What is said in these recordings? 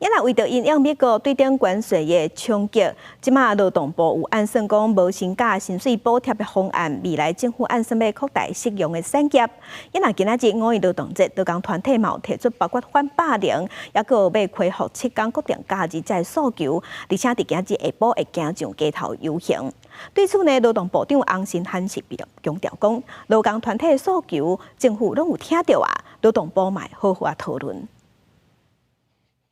也若為著因應美國對頂關稅的衝擊，這馬勞動部有按算講無薪假薪水補貼的方案，未來政府按算欲擴大適用的產業。也若今仔日五一勞動節，勞工團體嘛有提出包括反霸凌，抑閣欲恢復7工國定假日這訴求，而且佇今仔日下晡會行上街頭遊行。對此呢，勞動部長洪申翰是強調講，勞工團體的訴求，政府攏有聽著啊，勞動部嘛會好好啊討論。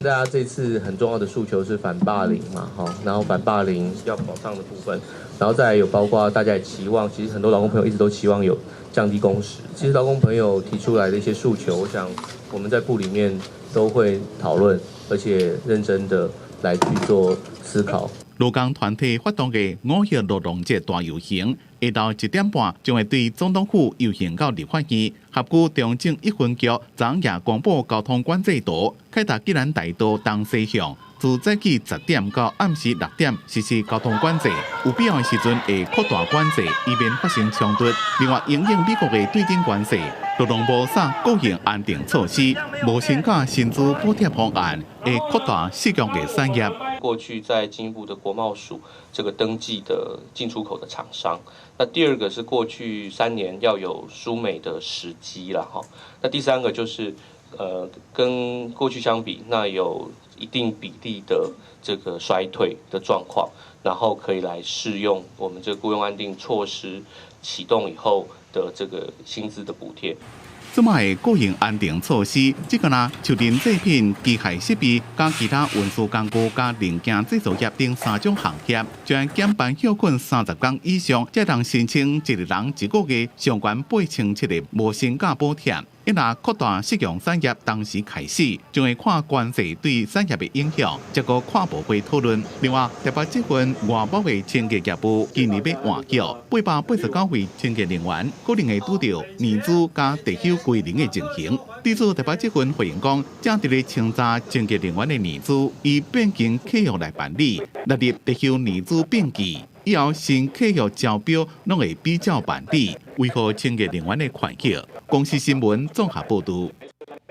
大家這次很重要的訴求是反霸凌嘛，哈，然後反霸凌要保障的部分，然後再來有包括大家也期望，其實很多勞工朋友一直都期望有降低工時。其實勞工朋友提出來的一些訴求，我想我們在部裡面都會討論，而且認真的來去做思考。勞工團體發動的五一勞動節大遊行，下晝1點半將會對總統府遊行到立法院，合區中正一分局昨夜公布交通管制圖，啟達吉蘭大道東西向，自早起10點到暗時6點實施交通管制，有必要的時陣會擴大管制，以免發生衝突。另外，因應美國的對頂關稅，勞動部啥雇傭安定措施，無薪假薪資補貼方案會擴大適用的產業。過去在經濟部的國貿署這個登記的進出口的廠商，那第二個是過去3年要有輸美的實績啦，哈。那第三個就是，跟過去相比，那有一定比例的這個衰退的狀況，然後可以來適用我們這個雇傭安定措施啟動以後的這個薪資的補貼。這擺的雇傭安定措施，這個呢，就連製品、機械設備、佮其他運輸工具、佮零件製造業等三種行業，將減班歇睏30工以上，才通申請一個人一個月上懸8700的無薪假補貼。一若擴大適用產業，當時開始將會看關稅對產業的影響，這個跨部會討論。另外，台北這份外包的清潔業務今年欲換繳889位清潔人員，可能會拄著年資佮退休歸零的情形。對此，台北這份回應講，正佇咧清查清潔人員的年資，以變更契約來辦理，納入退休年資變記。以後新契約招標攏會比照辦理，維護清潔人員的權益。公視新聞綜合報導。